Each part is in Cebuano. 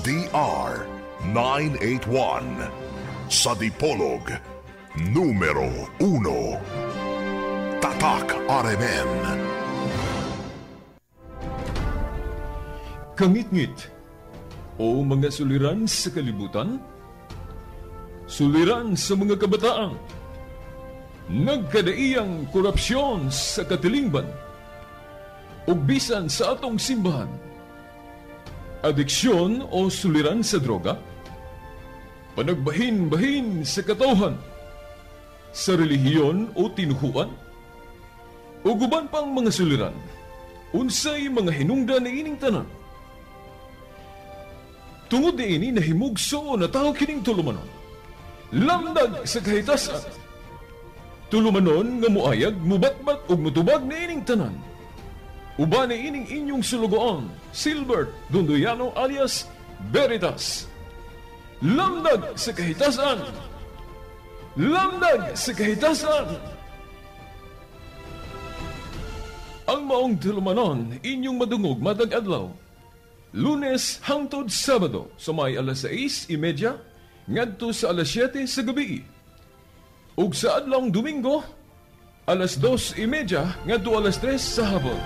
DR 981. Sa Dipolog, numero 1. Tatak RMN. Kangitngit o mga suliran sa kalibutan, suliran sa mga kabataan, nagkadaiyang korupsyon sa katilingban, ug bisan sa atong simbahan, adiksyon o suliran sa droga, panagbahin-bahin sa katawhan, sa relihiyon o tinuhuan, ug uban pang mga suliran, unsay mga hinungdan niining tanan. Tungod niini nahimugso na tao kining tulumanon, lamdag sa kahitasan. Tulumanon nga muayag, mubatbat ug mutubag niining tanan. Uban niining inyong sulugoon, Silbert Dondoyano alias Veritas. Lamdag sa kahitasan. Lamdag sa kahitasan. Ang maong tulumanon inyong madungog matag adlaw, Lunes hangtod Sabado sa may alas 6:30 ngadto sa alas 7 sa gabi. Ug sa adlawng Domingo alas 2:30 ngadto alas 3 sa hapon.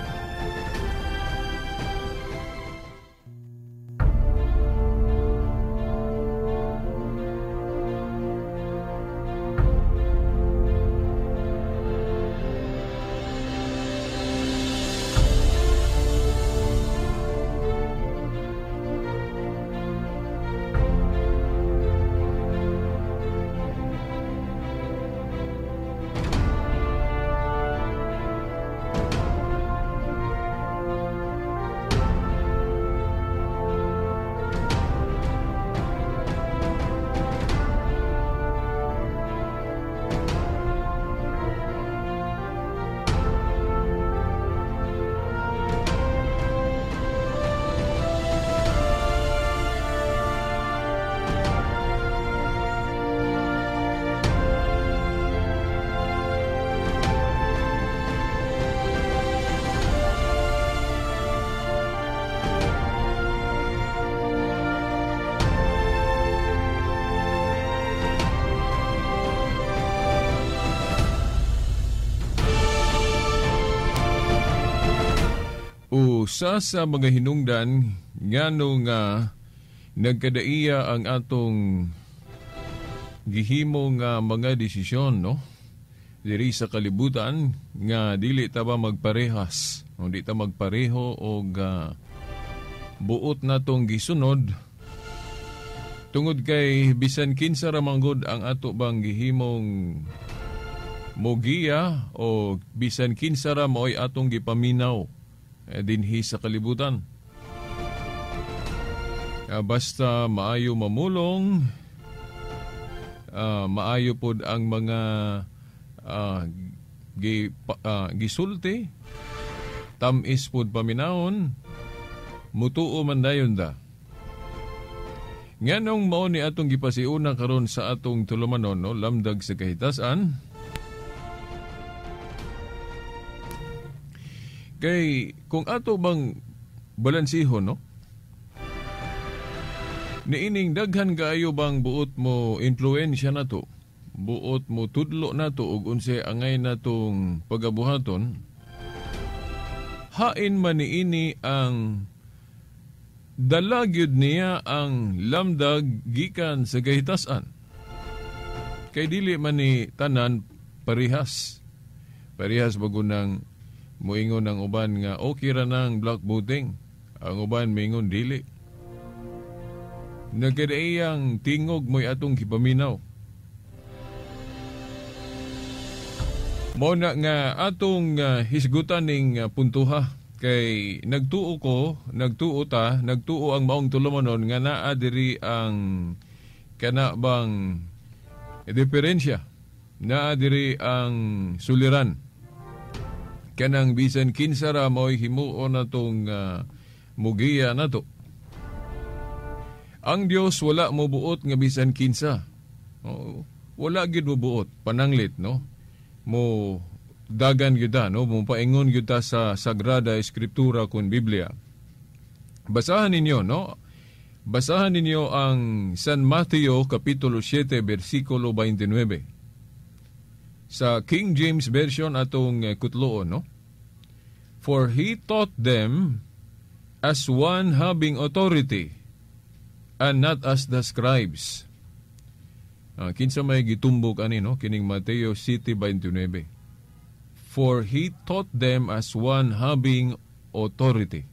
Usa sa mga hinungdan ngano nga nagkadaiya ang atong gihimo nga mga desisyon, no? Diri sa kalibutan nga dili ta ba magparehas, o di ta magpareho og buot natong gisunod tungod kay bisan kinsa ra manggod ang ato bang gihimong mogiya o bisan kinsa ra maoy atong gipaminaw dinhi sa kalibutan. Basta maayo mamulong, maayo pod ang mga gisulti, tamis pod paminawon, mutuo man dayon da. Nganong mao ni atong gipasiuna karon sa atong tulumanon, no, lamdag sa kahitasan? Kay kung ato bang balansihon, no, niining daghan kaayo bang buot mo influensya nato, buot mo tudlo nato og unsay angay natong pagabuhaton, hain man niini ang dala gyud niya ang lamdag gikan sa kahitasan. Kay dili man ni tanan parehas. Parehas bago nang muingon ang uban nga okay ra nang block voting. Ang uban moingon dili. Nagkadaiyang tingog mo'y atong gipaminaw. Mao na nga atong hisgutan ning puntuha kay nagtuo ko, nagtuo ta, nagtuo ang maong tulumanon nga naa diri ang kana bang diferensya, naa diri ang suliran. Kanang bisan kinsa ra mao'y himuon natong mugiya nato. Ang Dios wala mo buot nga bisan kinsa. Oh, wala gid mo buot pananglit, no? Mo dagan gyud ta, no? Mo paingon gyud ta sa Sagrada Escritura kun Biblia. Basahan ninyo, no? Basahan ninyo ang San Mateo Kapitulo 7, versikulo 29. Sa King James Version atong kutloon, no? For he taught them as one having authority and not as the scribes. Kinsa may gitumbok ani, no? Kining Mateo 7:29. For he taught them as one having authority.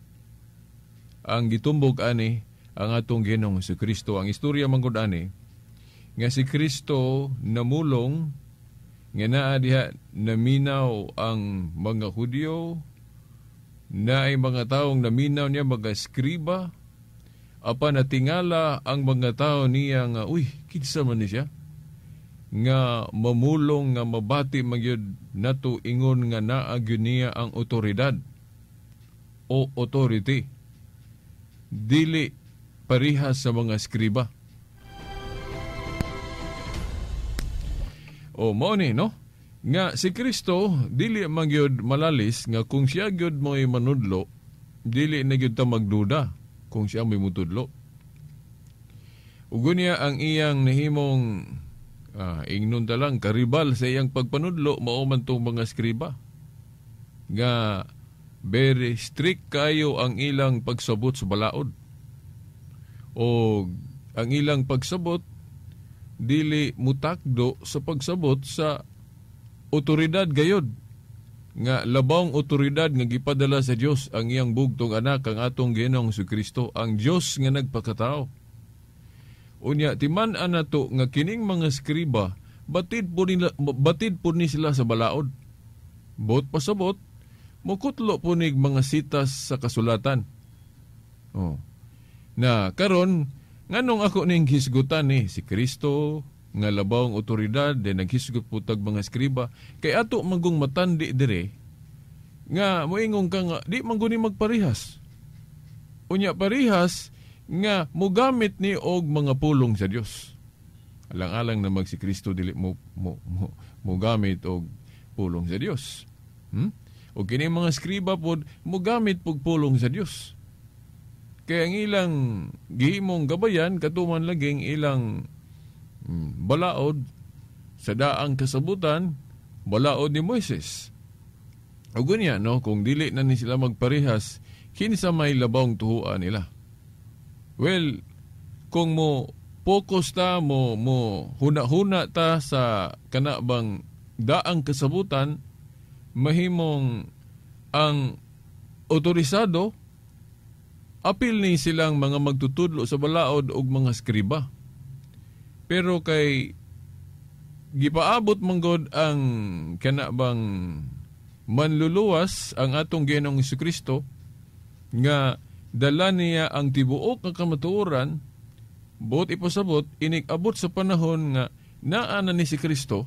Ang gitumbok ani ang atong Ginoong si Kristo. Ang istorya manggod ani nga si Kristo namulong nga naa diha naminaw ang mga Hudyo, naay mga taong naminaw niya, mga eskriba, apan natingala ang mga tao niya nga, uy, kinsa man ni siya? Nga mamulong, nga mabati magyud nato ingon nga naa gyud niya ang otoridad o authority. Dili parihas sa mga eskriba. O mao ni, no? Nga si Kristo dili magyud malalis nga kung siya gyud mo'y manudlo, dili na gyud ta magduda kung siya mo'y mutudlo. Ug unya ang iyang nahimong ingnon ta lang karibal sa iyang pagpanudlo mao man tong mga eskriba. Nga very strict kayo ang ilang pagsabot sa balaod. O ang ilang pagsabot dili mutakdo sa pagsabot sa otoridad gayod nga labawng otoridad nga gipadala sa Dios ang iyang bugtong anak, ang atong Ginoong Kristo, ang Dios nga nagpakatao. Unya timan-an nato nga kining mga eskriba batid po ni sila sa balaod. Bot pasabot mukutlo po nig mga sitas sa kasulatan. Oh. Na karon nganong ako ning hisgutan ni si Kristo nga labawng otoridad de naghisgot po tag mga eskriba, kay ato manggong matandi dire nga moingon ka nga di man guni magparihas. Unya parihas nga mogamit ni og mga pulong sa Dios. Alang-alang na mag si Kristo dili mo mogamit og pulong sa Dios. O kini mga eskriba pod mogamit pog pulong sa Dios. Kaya ang ilang gihimong gabayan katuman laging ilang balaod sa daang kasabutan, balaod ni Moises. O gunya, no, kung dili na ni sila magparehas, kinsa may labawng tuhuan nila. Well, kung mo focus ta, mo huna-huna ta sa kana bang daang kasabutan, mahimong ang otorisado apil ni silang mga magtutudlo sa balaod og mga eskriba. Pero kay gipaabot manggod ang kana bang manluluwas ang atong Ginoong Jesucristo nga dala niya ang tibuok nga kamatuoran, buot ipasabot inig-abot sa panahon nga naa na ni si Kristo,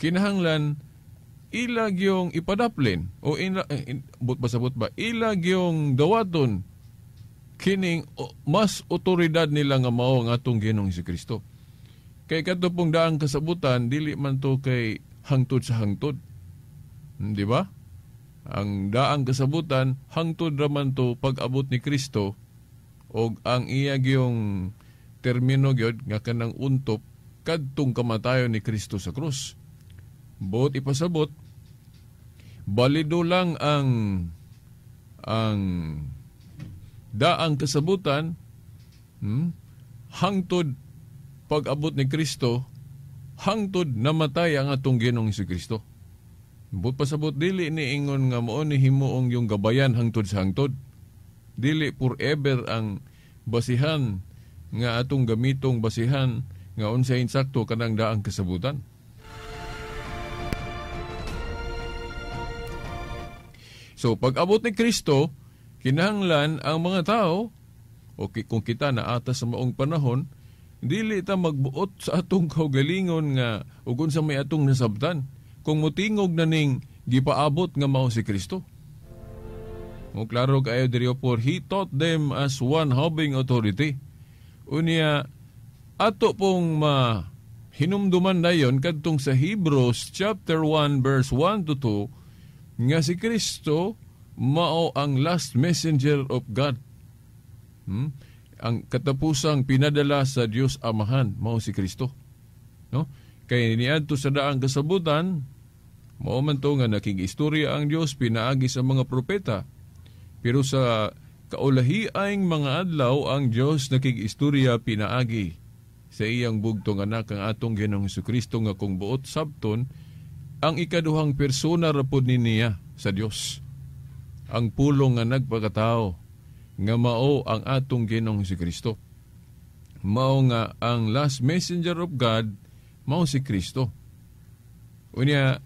kinahanglan ilag yung ipadaplin o buot pasabot ba ilag yung dawaton kining mas otoridad nila nga mao ang atong Ginoong Jesucristo. Kay kadto pong daang kasabutan dili man to kay hangtod sa hangtod. Di ba? Ang daang kasabutan hangtod ra man to pag-abot ni Kristo og ang iya gyung termino gyud nga kanang untop kadtong kamatayon ni Kristo sa krus. Buot ipasabot balido lang ang daang kasabutan, hangtod pag-abot ni Kristo, hangtod namatay ang atong Ginoong Jesucristo. Buot pasabot dili ni ingon nga mao ni himuong yung gabayan hangtod sa hangtod. Dili forever ang basihan nga atong gamitong basihan nga unsay insakto kanang daang kasabutan. So pag-abot ni Kristo, kinahanglan ang mga tao o kung kita naata sa maong panahon, dili ta magbuot sa atong kaugalingon nga ug unsa may atong nasabtan kung motingog na ning gipaabot nga mao si Kristo. Mo klaro kayo diri, for he taught them as one having authority. Unya ato pong mahinumduman dayon kadtong sa Hebrews chapter 1 verse 1 to 2 nga si Kristo mao ang last messenger of God. Ang katapusang pinadala sa Dios Amahan mao si Kristo. No? Kay niadto sa daang kasabutan, mao man to nga nakig-istorya ang Dios pinaagi sa mga propeta. Pero sa kaulahiaing mga adlaw ang Dios nakig-istorya pinaagi sa iyang bugtong anak ang atong Ginoong Hesukristo nga kung buot sabton ang ikaduhang persona ra pod ni niya sa Dios. Ang pulong nga nagpakatao nga mao ang atong Ginoong Hesukristo. Mao nga ang last messenger of God mao si Kristo. Unya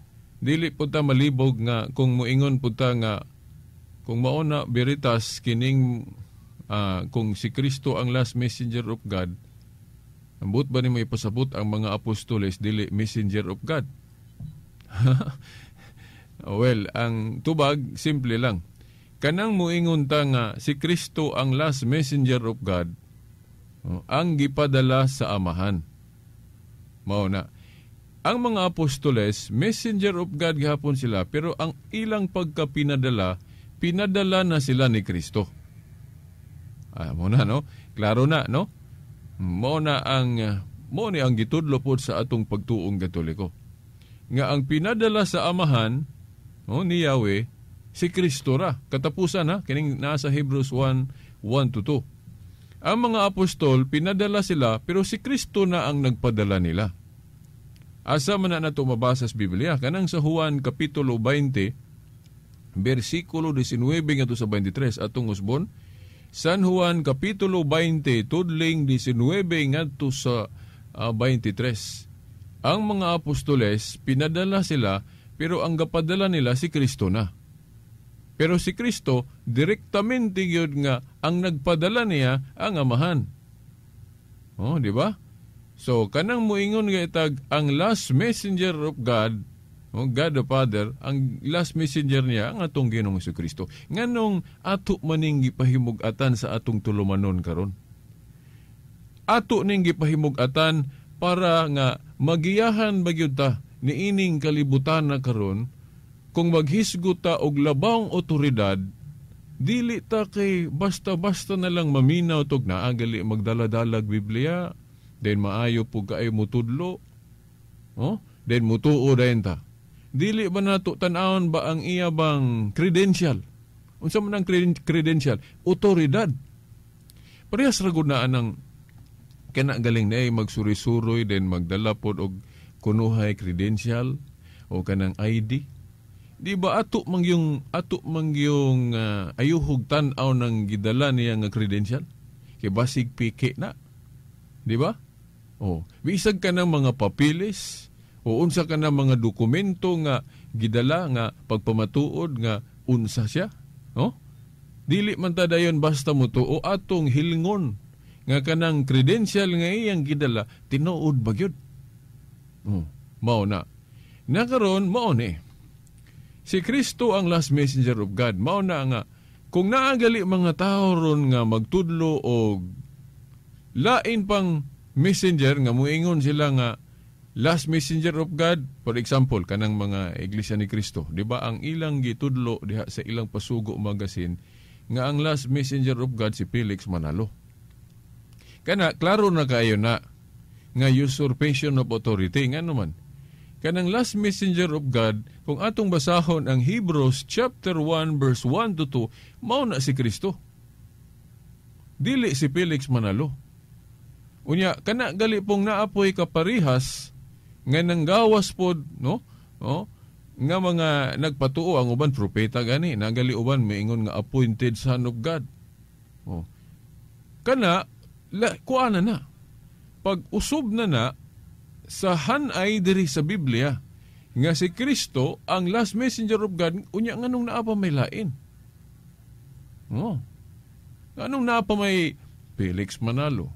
dili pud ta malibog nga kung moingon pud ta nga kung mao na veritas kining kung si Kristo ang last messenger of God, ambot ba nimo ipasabot ang mga apostoles dili messenger of God? Well, ang tubag simple lang. Kanang moingon ta nga si Kristo ang last messenger of God, ang gipadala sa Amahan. Mao na. Ang mga apostoles, messenger of God gihapon sila, pero ang ilang pagkapinadala, pinadala na sila ni Kristo. Mo na, no? Klaro na, no? Mo na ang mo ni ang gitudlo pod sa atong pagtuong Katoliko. Nga ang pinadala sa Amahan, no, ni Yahweh, si Kristo ra. Katapusan ha, kining nasa Hebrews 1:1-2. Ang mga apostol, pinadala sila, pero si Kristo na ang nagpadala nila. Asa man na nato mabasa sa Biblia? Kanang sa Juan Kapitulo 20, versikulo 19 ngadto sa 23, atong usbon. San Juan Kapitulo 20, tudling 19 ngadto sa 23. Ang mga apostoles, pinadala sila, pero ang gapadala nila si Kristo na. Pero si Kristo, direktamente gyud nga ang nagpadala niya ang Amahan. Oh, di ba? So, kanang moingon nga itag ang last messenger of God, oh, God the Father, ang last messenger niya ang atong Ginoong Hesukristo. Nganong ato maning gipahimug-atan sa atong tulumanon karon? Ato ning gipahimug-atan para nga magiyahan ba gyud ta niining kalibutan na karon kung maghisgot ta og labawng otoridad, dili ta kay basta-basta na lang maminaw tog naagali magdala-dalag Biblia, then maayo po kaayo mutudlo, oh, then mutuo dayon ta. Dili ba nato tan-awon ba ang iya bang credential? Unsa man ang credential? Otoridad. Parehas ra gud na anang kana galing na ay magsuri-suroy then magdala pod og kunuhay credential o kanang ID. Di ba ato mang yung ayuhog tan-aw ng gidala niya nga credential? Kay basig piki na. Di ba? Oh, bisag ka ng mga papilis o unsa ka ng mga dokumento nga gidala nga pagpamatuod nga unsa siya. Oh? Dili man ta dayon basta mutuo atong hilngon nga kanang credential nga iyang gidala tinuod ba gyud? Oh, mao na. Nakaron mao ni. Si Kristo ang last messenger of God. Mao na nga kung naagali mga tao ron nga magtudlo og lain pang messenger nga muingon sila nga last messenger of God, for example kanang mga Iglesia ni Kristo, di ba ang ilang gitudlo diha sa ilang Pasugo magazine nga ang last messenger of God si Felix Manalo. Kana klaro na kayo na nga usurpation of authority. Ngano man kanang last messenger of God, kung atong basahon ang Hebrews chapter 1 verse 1 to 2, mao na si Kristo. Dili si Felix Manalo. Unya kana gali pong naapoy kaparihas nga nanggawas pod, no? Oh, nga mga nagpatuo ang uban propeta gani, nagali uban miingon nga appointed son of God. Oh. Kana kuana na. Pag usob na na sa hanay diri sa Biblia nga si Kristo ang last messenger of God, unya nganong naa pa may lain. Oh. Nganong naa pa may Felix Manalo?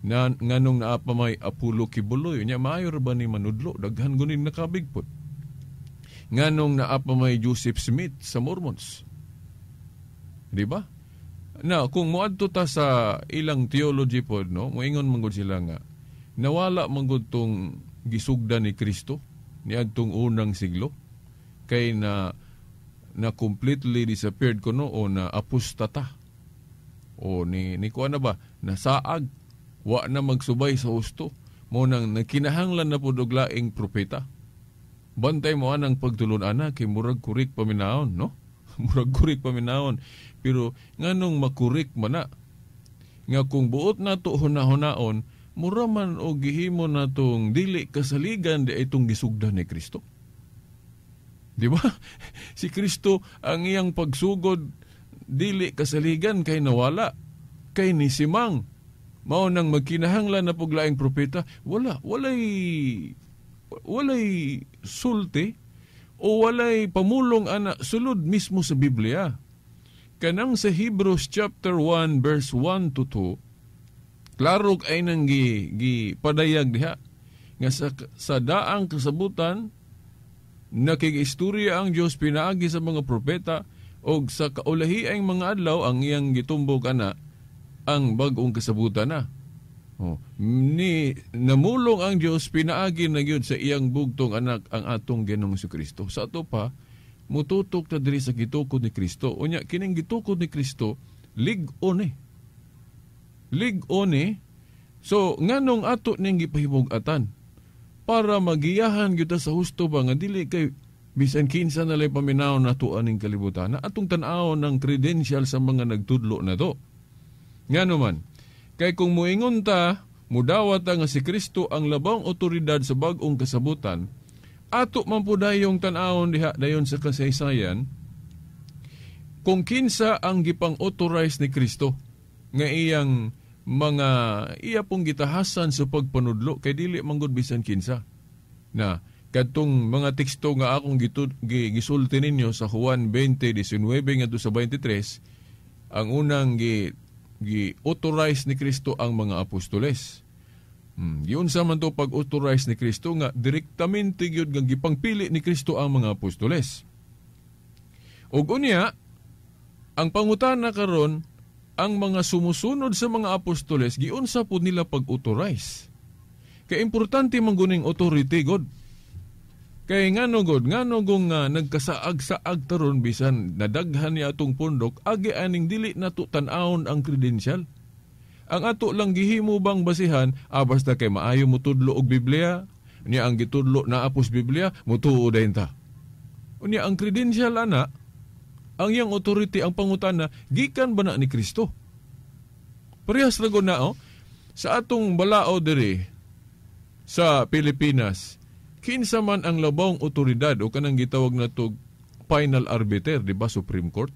Na nganong naa pa may Apollo Quiboloy, unya maayo ra ba ni manudlo, daghan gunin nakabigpot. Nganong naa pa may Joseph Smith sa Mormons. Di ba? Na kung moadto ta sa ilang theology pod, no, moingon man gud sila nga nawala man gud tong gisugda ni Kristo niadtong unang siglo kay na completely disappeared kuno o na apostata o ni kuan na ba Nasaag, wa na magsubay sa husto. Mo nang nagkinahanglan na pud og laing propeta. Bantay mo anang pagtulon-ana kay murag kurik paminahon, no? Murag kurik paminahon. Pero nganong makurik man na? Nga kung buot nato hunahunahon, mura man og gihimo natong dili kasaligan di itong gisugdan ni Kristo. Di ba? Si Kristo ang iyang pagsugod dili kasaligan kay nawala, kay nisimang. Mao nang magkinahanglan na pug laing propeta, wala, walay sulti o walay pamulong ana sulod mismo sa Biblia. Kanang sa Hebrews chapter 1 verse 1 to 2, klaro kay nang gi padayag diha nga sa daang kasabutan nakigistorya ang Dios pinaagi sa mga propeta og sa kaulahiang mga adlaw ang iyang gitumbok ana ang bag-ong kasabutan na. Oh, ni namulong ang Dios pinaagi na gyud sa iyang bugtong anak ang atong Ginoong Kristo. Sa ato pa mututok ta diri sa gitukod ni Kristo. Unya kining gitukod ni Kristo lig-on ni. Lig-on ni. So nganong ato ning gipahimug-atan para magiyahan gyud ta sa husto ba nga dili kay bisan kinsa na lay paminaw nato aning kalibutan na atong tan-awon ng credential sa mga nagtudlo na to. Ngano man, kay kung muingon ta, mudawat ta nga si Kristo ang labang otoridad sa bag-ong kasabutan, ato man po dayong tan-awon diha dayon sa kasaysayan, kung kinsa ang gipang-authorize ni Kristo nga iyang mga iya pong gitahasan sa pagpanudlo kay dili manggod bisan kinsa. Na kadtong mga teksto nga akong gisulti ninyo sa Juan 20:19 ngadto sa 23, ang unang gi-authorize ni Kristo ang mga apostoles. Giunsa man to pag-authorize ni Kristo nga direktamente gyud nga gipangpili ni Kristo ang mga apostoles. Ug unya, ang pangutana karon, ang mga sumusunod sa mga apostoles giunsa pud nila pag-authorize. Kay importante man guning authority god. Kay ngano god, ngano gong nagkasaag-saag taron bisan nadaghan ni atong pundok, agi aning dili nato tan-awon ang credential. Ang ato lang gihimo bang basihan, basta kay maayo motudlo og Biblia, niya ang gitudlo na apos Biblia, motuo dayon ta. Unya ang credential ana, ang iyang authority, ang pangutana, gikan ba na ni Kristo? Parehas ra gud na, oh, sa atong balao diri sa Pilipinas, kinsa man ang labawng otoridad o kanang gitawag na to final arbiter, di ba, Supreme Court?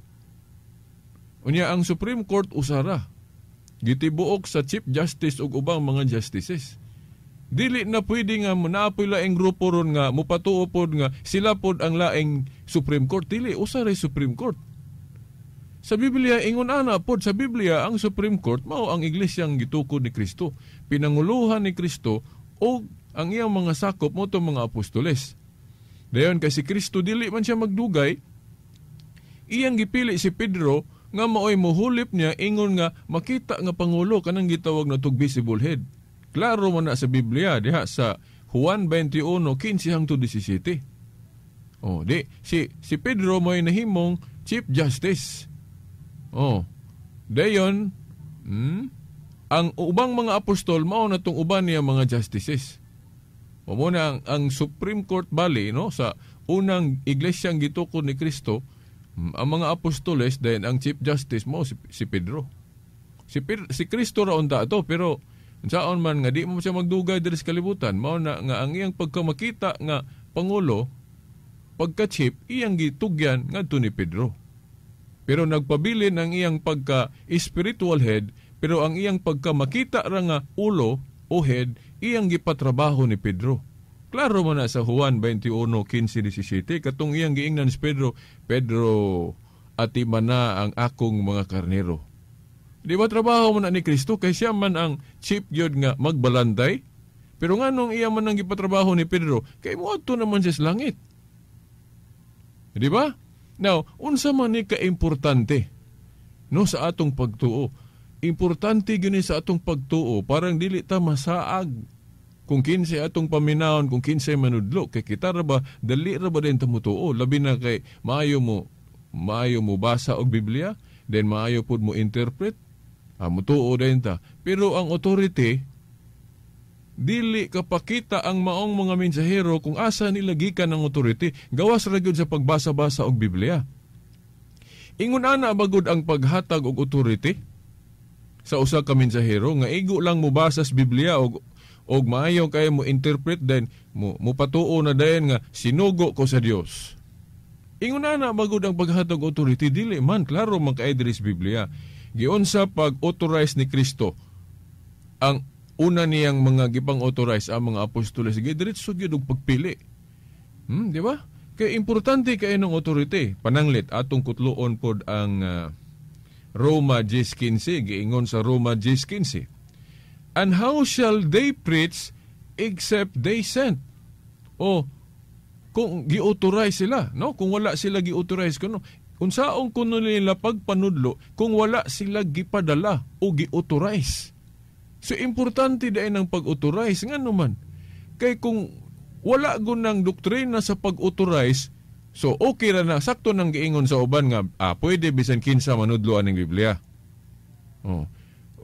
Unya ang Supreme Court usara gitibuok sa Chief Justice ug ubang mga justices. Dili na pwede nga naapoy laing grupo ron nga mupatuo pod nga sila pod ang laing Supreme Court. Dili, usa ray Supreme Court. Sa Biblia, ingon ana pod sa Biblia ang Supreme Court mao ang iglesyang gitukod ni Kristo, pinanguluhan ni Kristo og ang iyang mga sakop mo itong mga apostoles. Dayon kay si Kristo dili man siya magdugay, iyang gipili si Pedro nga maoy muhulip niya ingon nga makita nga pangulo kanang gitawag na tog visible head. Klaro man na sa Biblia diha sa Juan 21:15 hangtod 17. Oh, di si Pedro mo'y nahimong Chief Justice. Oh. Dayon, ang ubang mga apostol mao na tong uban niya mga justices. O muna ang Supreme Court bali, no, sa unang iglesyang gitukod ni Kristo, ang mga apostoles then ang Chief Justice mo si Pedro. Si Kristo ra unta ato, pero saon man nga di mo siya magdugay diri sa kalibutan, mao na nga ang iyang pagkamakita nga pangulo, pagka chief, iyang gitugyan ngadto ni Pedro. Pero nagpabilin ang iyang pagka spiritual head, pero ang iyang pagkamakita ra nga ulo o head, iyang gipatrabaho ni Pedro. Klaro man na sa Juan 21:15-17, katong iyang giingnan si Pedro, Pedro, atiman na ang akong mga karnero. Di ba trabaho man na ni Kristo kay siya man ang chief gyud nga magbalantay? Pero nganong iya man ang gipatrabaho ni Pedro, kay moadto naman siya sa langit. Di ba? Now, unsa man ni kaimportante no sa atong pagtuo? Importante gyud ni sa atong pagtuo, parang dili ta masaag kung kinsay atong paminawon, kung kinsay manudlo, kay kita ra ba, dali ra ba din ta motuo? Labi na kay maayo mo basa og Biblia, then maayo pud mo interpret. Mutuo din ta. Pero ang authority, dili kapakita ang maong mga mensahero kung asa nila gikan ang authority. Gawas ra gyud sa pagbasa-basa og Biblia. Ingon ana bagud ang paghatag og authority sa usa ka mensahero nga igo lang mobasa sa Biblia og maayo kay mo interpret then mo patuo na dayon nga sinugo ko sa Dios. Ingon ana bagud ang paghatag og authority, dili man klaro man kay diri sa Biblia. Giunsa pag-authorize ni Kristo ang una niyang mga gipang-authorize ang mga apostoles, diretso gyud og pagpili. Di ba? Kay importante kay ng authority. Pananglit atong kutloon pod ang Roma 10:15, giingon sa Roma 10:15. And how shall they preach except they sent? O kung gi-authorize sila, no? Kung wala sila gi-authorize kuno, unsaon kuno nila pagpanudlo kung wala sila gipadala o gi-authorize? So importante dahil ang pag-authorize ngano man. Kay kung wala gun ng doktrina sa pag-authorize, so okay ra na sakto nang giingon sa uban nga pwede bisan kinsa manudlo aning Biblia. Oh.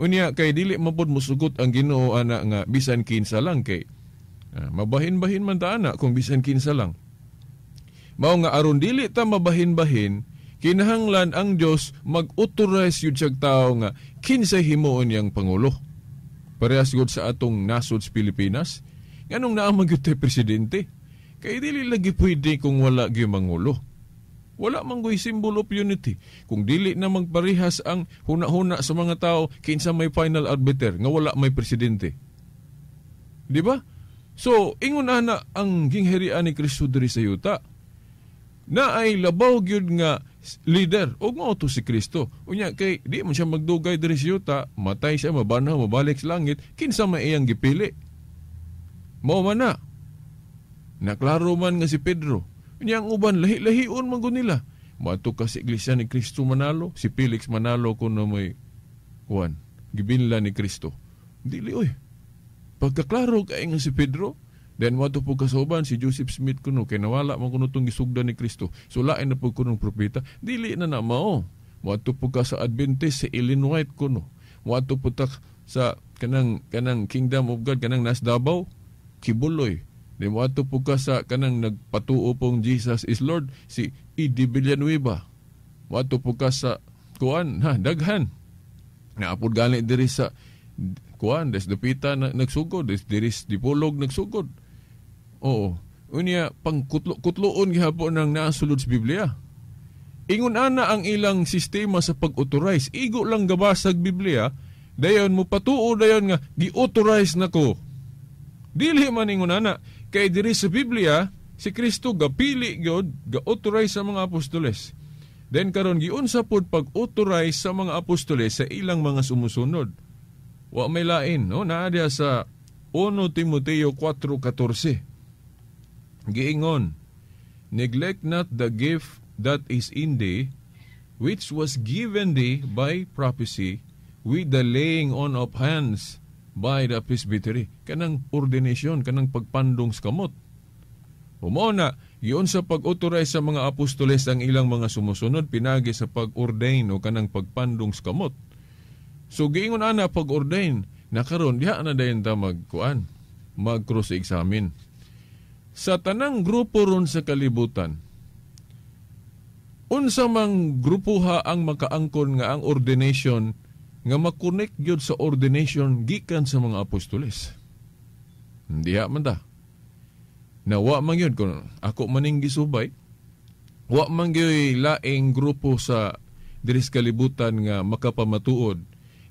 Unya kay dili man pud mosugot ang Ginoo ana nga bisan kinsa lang kay mabahin-bahin man ta ana kung bisan kinsa lang. Mao nga aron dili ta mabahin-bahin, kinahanglan ang Dios mag-authorize yun siyang tao nga kinsa himuon niyang pangulo. Parehas gud sa atong nasod sa Pilipinas, nganong naa man gyud tay presidente? Kay dili lagi pwede kung wala gyud mangulo. Wala man gyud symbol of unity. Kung dili na magparehas ang huna-huna sa mga tao, kinsa may final arbiter nga wala may presidente. Di ba? So, ingon ana ang gingharian ni Kristo diri sa yuta. Na ay labaw gyud nga leader og mao to si Kristo. Unya kay di man siya magdugay diri sa yuta, matay siya, mabanhaw, mabalik sa langit, kinsa may iyang gipili? Mao man na. Naklaro man nga si Pedro. Unya ang uban lahi-lahion man gud nila. Moadto ka sa iglesia ni Kristo manalo, si Felix manalo kuno may kuan, gibinla ni Kristo. Dili oy. Pagkaklaro kay nga si Pedro, then moadto po ka sa uban si Joseph Smith kuno kay nawala man kuno tong gisugdan ni Kristo. So lain na pud kunong propeta, dili na na mao. Moadto po ka sa Adventist si Ellen White kuno. Moadto po ta sa kanang Kingdom of God kanang nas Davao, Kibuloy. Then moadto po ka sa kanang nagpatuo pong Jesus is Lord si E.D. Villanueva. Moadto po ka sa kuan ha daghan. Naapod gani diri sa kuan des dupita na, nagsugod, des diri Dipolog nagsugod. Oo. Unya pangkutlo-kutloon gihapon ang naasulod sa Biblia. Ingon ana ang ilang sistema sa pag-authorize. Igo lang gabasag Biblia, dayon mo patuo dayon nga gi-authorize nako. Dili man ingon ana kay diri sa Biblia si Kristo gapili gyud, ga-authorize sa mga apostoles. Then karon giunsa pod pag-authorize sa mga apostoles sa ilang mga sumusunod. Wa may lain, no? Naa diha sa 1 Timoteo 4:14. Giingon, neglect not the gift that is in thee, which was given thee by prophecy, with the laying on of hands by the presbytery. Kanang ordination, kanang pagpandong sa kamot. Mao na, giun sa pag-authorize sa mga apostoles ang ilang mga sumusunod, pinagi sa pag-ordain o kanang pagpandong sa kamot. So giingon ana pag-ordain, na karon diha na dayon ta magkuan, mag-cross-examine. Sa tanang grupo ron sa kalibutan, unsa mang grupuha ang makaangkon nga ang ordination nga makonect gyud sa ordination gikan sa mga apostoles? Diha man ta. Na wa man gyud kun ako maning gisubay, wa man gyud laing grupo sa diri sa kalibutan nga makapamatuod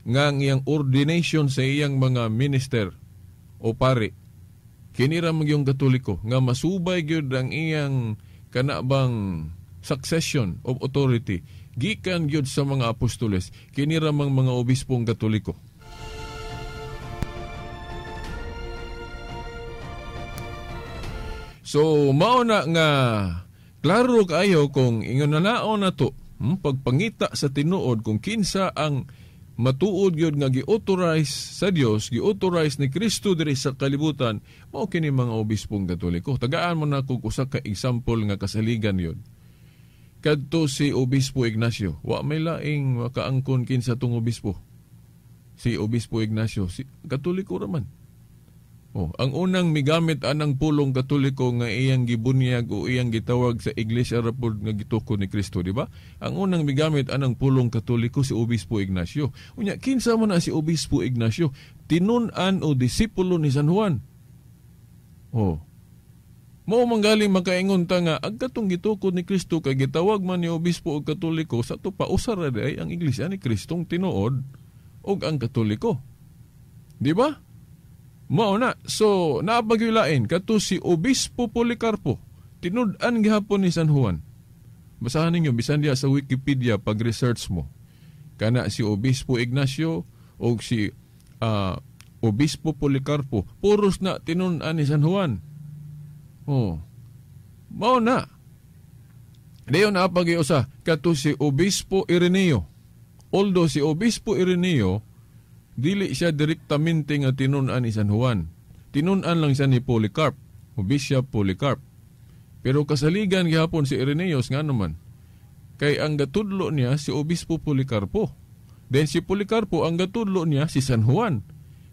nga ang iyang ordination sa iyang mga minister o pari kini ra man gyud Katoliko nga masubay gyud ang iyang kanabang succession of authority gikan gyud sa mga apostoles, kini ra mang mga obispong Katoliko. So mao na nga klaro kaayo kung ingon na nato pagpangita sa tinuod kung kinsa ang matuod gyud nga gi-authorize sa Dios, gi-authorize ni Kristo diri sa kalibutan, mao kini mga obispong Katoliko. Tagaan mo na kog usa ka example nga kasaligan yun. Kadto si Obispo Ignacio, wa may laing makaangkon kinsa tong obispo. Si Obispo Ignacio, si Katoliko raman. Oh, ang unang migamit anang pulong Katoliko nga iyang gibunyag o iyang gitawag sa Iglesia ra pod nga gitukod ni Kristo, di ba? Ang unang migamit anang pulong Katoliko si Obispo Ignacio. Unya, kinsa man na si Obispo Ignacio? Tinun-an o disipulo ni San Juan. Oh. Mao man galing makaingon ta nga ang katong gitukod ni Kristo kay gitawag man ni Obispo og Katoliko, sa ato pa usa ra diay ang Iglesia ni Kristong tinuod og ang Katoliko. Di ba? Mao na. So, naapagwilain, kato si Obispo Policarpo, tinud-an gihapon ni San Juan. Basahan ninyo, bisan diya sa Wikipedia pag-research mo. Kana si Obispo Ignacio o si Obispo Policarpo, puros na tinun-an ni San Juan. Oh. Mao na. Dayon naapag-iusa, kato si Obispo Ireneo. Although si Obispo Ireneo, dili siya direktamente nga tinun-an ni San Juan. Tinun-an lang siya ni Polycarp, o Bishop Polycarp. Pero kasaligan gihapon si Irenaeus nga naman, kay ang gatudlo niya si Obispo Policarpo. Then si Policarpo ang gatudlo niya si San Juan.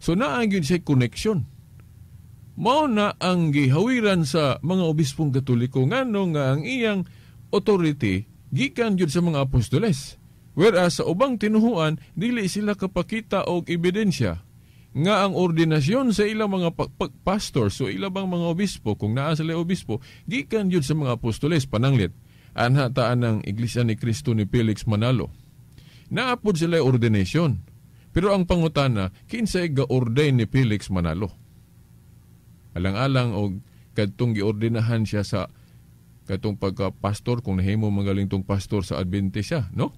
So naa gyud siya connection. Mao na ang gihawiran sa mga obispong Katoliko ngano nga ang iyang authority gikan gyud sa mga apostoles. Whereas sa ubang tinuhuan, dili sila kapakita og ebidensya nga ang ordinasyon sa ilang mga pastor, so ilang bang mga obispo, kung naa sila obispo, gikan gyud sa mga apostoles. Pananglit, anha taan ang Iglesia ni Cristo ni Felix Manalo. Naapod sila ordination. Pero ang pangutana, kinsay ga-ordain ni Felix Manalo? Alang-alang og kadtong giordinahan siya sa katong pagka-pastor, kung nahimo magaling tong pastor sa Adventist siya, no?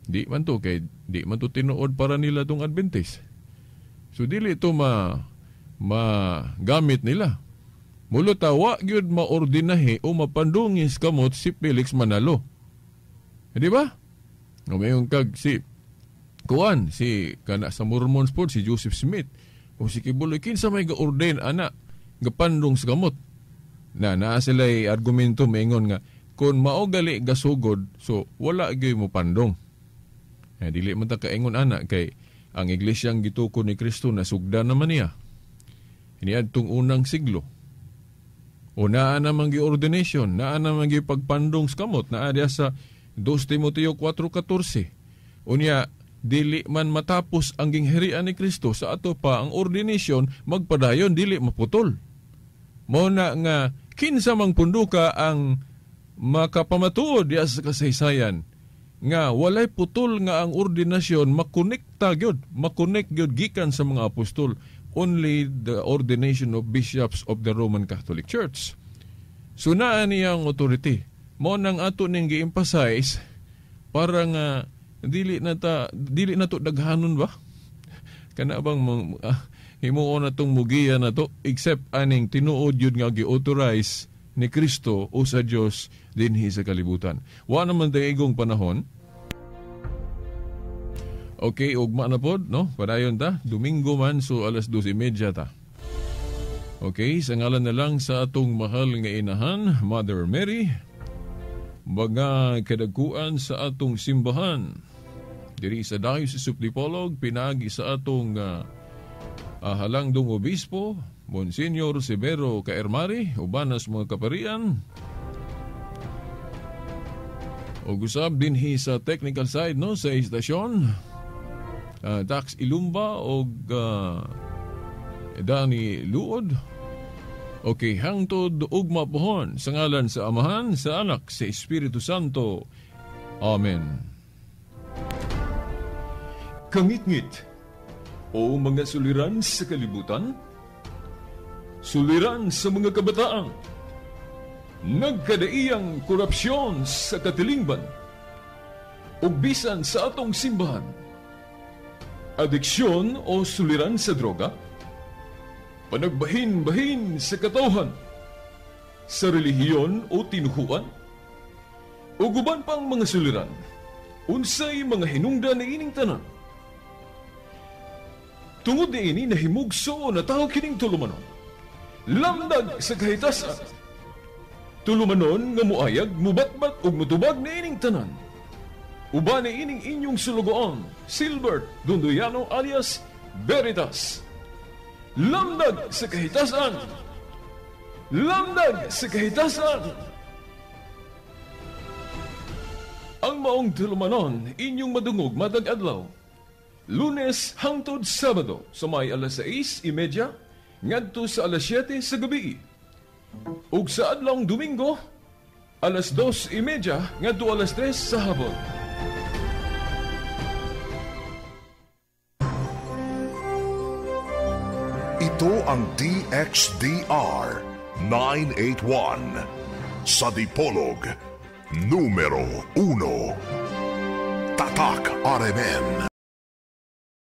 Di man to, kay di man to tinuod para nila tong Adventist. So dili ito magamit nila. Mulot wa gyud maordinahi o mapandungis kamot si Felix Manalo. Di ba? O mayon kag si kuan, si kana sa Mormons po, si Joseph Smith o si Kibuloy, kinsa may ga-ordain ana gapandong sa kamot. Na naa sila'y argumento maingon nga kung mao gali gasugod, so wala gyud mo pandong. Eh, dili man ta kaingon ana kay ang iglesyang gitukod ni Kristo nasugda naman niya. Iniadtong unang siglo. O naa namang gi-ordination, naa namang gipagpandong sa kamot, naa diya sa 2 Timoteo 4:14. Unya dili man matapos ang gingharian ni Kristo sa ato pa ang ordination magpadayon dili maputol. Mao na nga kinsa mang punduka ang makapamatuod diya sa kasaysayan nga walay putol nga ang ordinasyon makonekta gyud, makonek gyud gikan sa mga apostol, only the ordination of bishops of the Roman Catholic Church. So naa niya ang authority. Mao nang ato ning gi-emphasize para nga dili na to daghanon ba? Kana bang himuon na tong mugiya na to except aning tinuod yun nga gi-authorize ni Kristo o sa Dios dinhi sa kalibutan. Wa naman tay igong panahon. Okay, ugma na pod, no? Padayon ta, Domingo man, so 12:30 ta. Okay, sa ngalan na lang sa atong mahal nga inahan, Mother Mary, mga kadaguan sa atong simbahan diri sa Diocese of Dipolog, pinaagi sa atong halangdong obispo, Monsignor Severo Caermari, ubanas mga kaparian. O gusab dinhi sa technical side, no, sa istasyon, Dax Ilumba og Dani Luod. Okay, hangtod ugma pohon sa ngalan sa Amahan, sa Anak, sa Espiritu Santo. Amen. Kangitngit o mga suliran sa kalibutan, suliran sa mga kabataan, nagkadaiyang korupsyon sa katilingban, ug bisan sa atong simbahan, adiksyon o suliran sa droga, panagbahin-bahin sa katawhan, sa relihiyon o tinuhuan, ug uban pang mga suliran, unsay mga hinungdan niining tanan. Tungod niini nahimugso na tao kining tulumanon, lamdag sa kahitasan, tulumanon nga muayag, mubatbat ug mutubag niining tanan. Uban ni ining inyong sulugoon, Silbert Dondoyano alias Veritas. Lamdag sa kahitasan! Lamdag sa kahitasan! Ang maong tulumanon, inyong madungog matag adlaw. Lunes hangtod Sabado sa may alas 6:30 ngadto sa alas 7 sa gabi. Ug sa adlawng Domingo, alas 2:30 ngadto alas 3 sa hapon. Ito ang DXDR 981 sa Dipolog, numero 1. Tatak RMN.